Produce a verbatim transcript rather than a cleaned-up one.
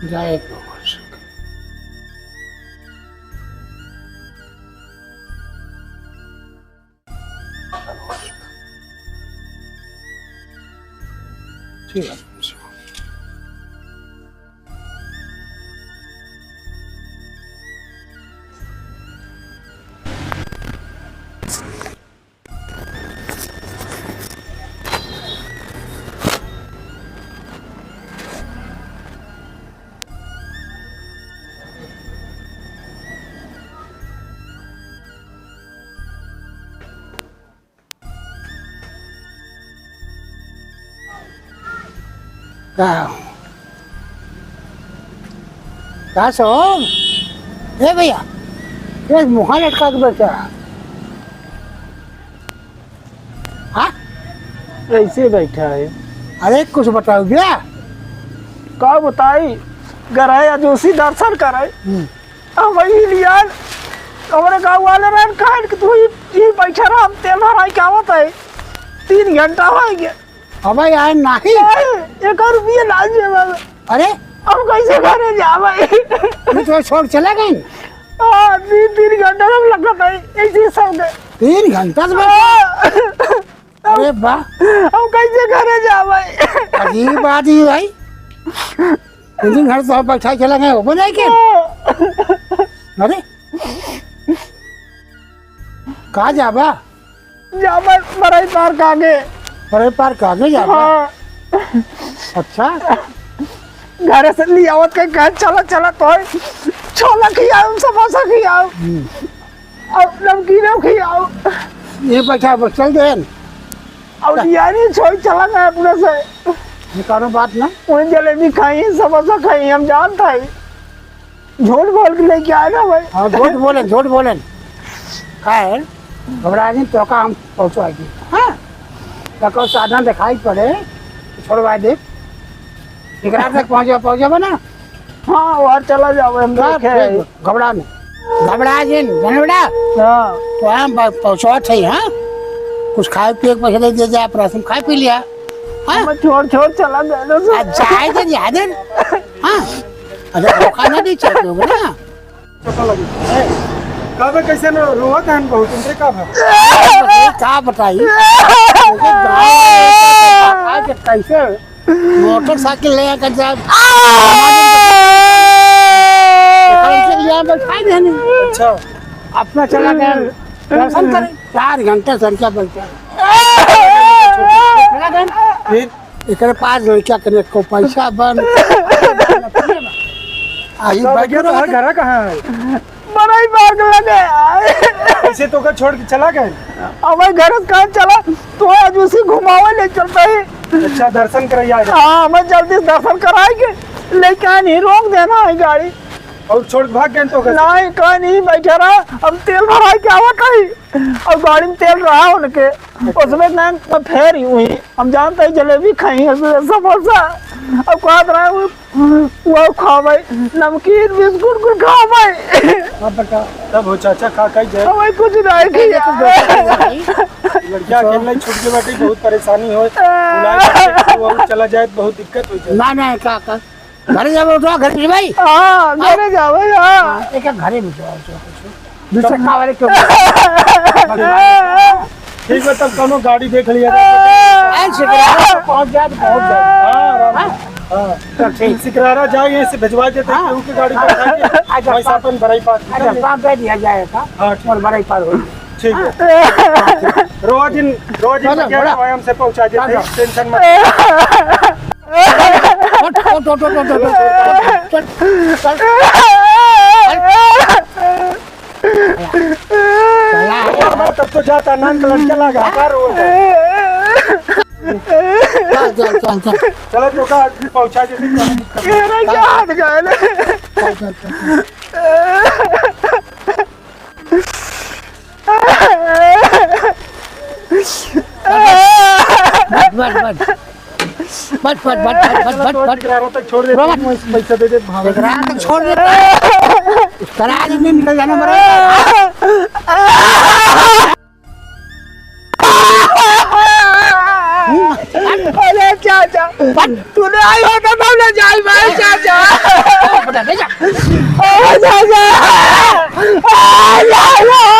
जाए तो हो सके। ठीक है। का? का सब? ए भैया, ये मुहा लटका के बैठा है। हाँ? ऐसे बैठा है। अरे कुछ बताओ भैया। का बताई? गराए अजोसी दर्शन कराए। हम्म। अब वही लियान, हमरे गाँव वाले रहन, कहन कि तू ही, ही बैठा रहा, हम तेल भराई के आवत है। तीन घंटा हो गया। अबे यार, नहीं। नहीं, एक और रुपया ना दे बाबा। अरे? हम कैसे घरे जावे? तू तो छोड़ चला गए। हाँ, तीन, तीन घंटा हम लगत है, ऐसे सब दे। तीन घंटा से बैठा? हाँ। अरे वाह। हम कैसे घरे जावे? अजीब बात ही भाई। तीन दिन घर तो बैठा चला गए, वो बनाए के? अरे, कहाँ जाबा? जाबा बरई पार्क आगे। बरई पार्क आगे जाबा? हाँ। अच्छा। घर से ले आवत के कहे, "चला, चला, तो छोला खियाओ, समोसा खियाओ।" हम्म। अब नमकीन खियाओ। ये बैठा, बस चल दे। अब यार, ये छोड़ चला गया अपने से। ये कौनो बात ना। वही जलेबी खाई, समोसा खाई, हम जानता है। झूठ बोल के लेके आए ना भाई। हाँ, झूठ बोले, झूठ बोले। का है? घबरा नहीं, तो का हम पहुँचवा दी। हाँ? तो कोई साधन दिखाई पड़े, तो छोड़वा दे। इकरा तक पहुँच जाओ, पहुँच जाओ ना। हाँ, वहाँ चला जाओ, हम हाँ, देखे ठीक हैं। बा, घबरा नहीं। घबरा जिन, घबरा। हाँ। तो हम ब-, पहुँचवा थे, हाँ? कुछ खाए पिए के पैसा दे दिया जाए, अपना तुम खाए पी लिया। हाँ? हम छोड़, छोड़ चला गया ना सर। आ, जाए दे, जाए दे। हाँ? अरे, वो खाना नहीं चाहिए होगा ना। चप्पल लगी। ए, का बे, कैसे न रोवत हन बहुत, तुमसे का भा? अरे, का बताई? आज कैसे मोटरसाइकिल ले आकर जाए। कैसे लिया बैठा देने। अच्छा। अपना चला गया। दर्शन करे। चार घंटे से क्या बैठा। चला गया। फिर? एकरे पास लड़का कने को पैसा बन। आई तो बैठो भैया, तोहार रहो। घर कहाँ है? बरई पार्क लगे। कैसे तोका छोड़ के चला गए? हमारे घर से कहाँ चला? तो आज उसी घुमावे ले चलता ही। अच्छा, दर्शन करैया है। हाँ, हमें जल्दी से दर्शन कराए के लेके आए, नहीं रोक देना है गाड़ी। और छोड़ के भाग गए तो कैसे? नहीं, कहीं नहीं बैठा रहा, हम तेल भराए के आवत है। और गाड़ी में तेल रहा उनके, उसमें ना तो फेर ही हुई। हम जानते हैं जलेबी खाई है, समोसा, और कहत रहा वो, वो खावे, नमकीन बिस्कुट कुछ खावे। अब बता। तब हो चाचा, का कही जाए? हमें कुछ नहीं किया। लड़किया अकेले छूट के बैठी, बहुत परेशानी हो। बुलाए जाते, वो चला जाए, बहुत दिक्कत हो जाए। ना, ना, का, का? घरे जाबो तो घरे से भाई। हाँ, घरे जाबो, हाँ। हाँ, एक, एक घरे में जाओ, जाओ, जाओ। दूसरा का वाले क्यों? ठीक बा, तब कौनो गाड़ी देख लिया जाए। आ, सिकरारा पहुँच जाए तो पहुँच जाए। हाँ, आराम से। हाँ। हाँ। तो ठीक। सिकरारा जाए, यहीं से भिजवा देते हैं, हाँ। क्योंकि गाड़ी पर जाके अच्छा, वैसे अपन बरई पार। अच्छा, पार दे दिया जाएगा। हाँ, ठीक। और बरई पार हो। ठीक है। रोज दिन, रोज दिन चलो, बतिया बड़ा। के हमसे पहुँचा देते हैं, चलो। टेंशन मत। हट, हट, हट। चल, चल। चला। तब तो जाता नान का लड़का लगा, का रो? चल, चल, चल, चल। चलो, तो का पहुँचा दे, कोई दिक्कत नहीं। मेरा क्या हाथ घायल है? चल, चल, चल, चल। बस, बस, बस। बस, बस, बस। सिकरारा तक छोड़ दे, बस। पैसा दे दे, भाग। सिकरारा तक छोड़ दे। करार में निकल जाना मरा। तू ले आई हो तो हम ले जाई भाई चाचा। ओ बेटा, ले जा। ओ चाचा। ओ चाचा।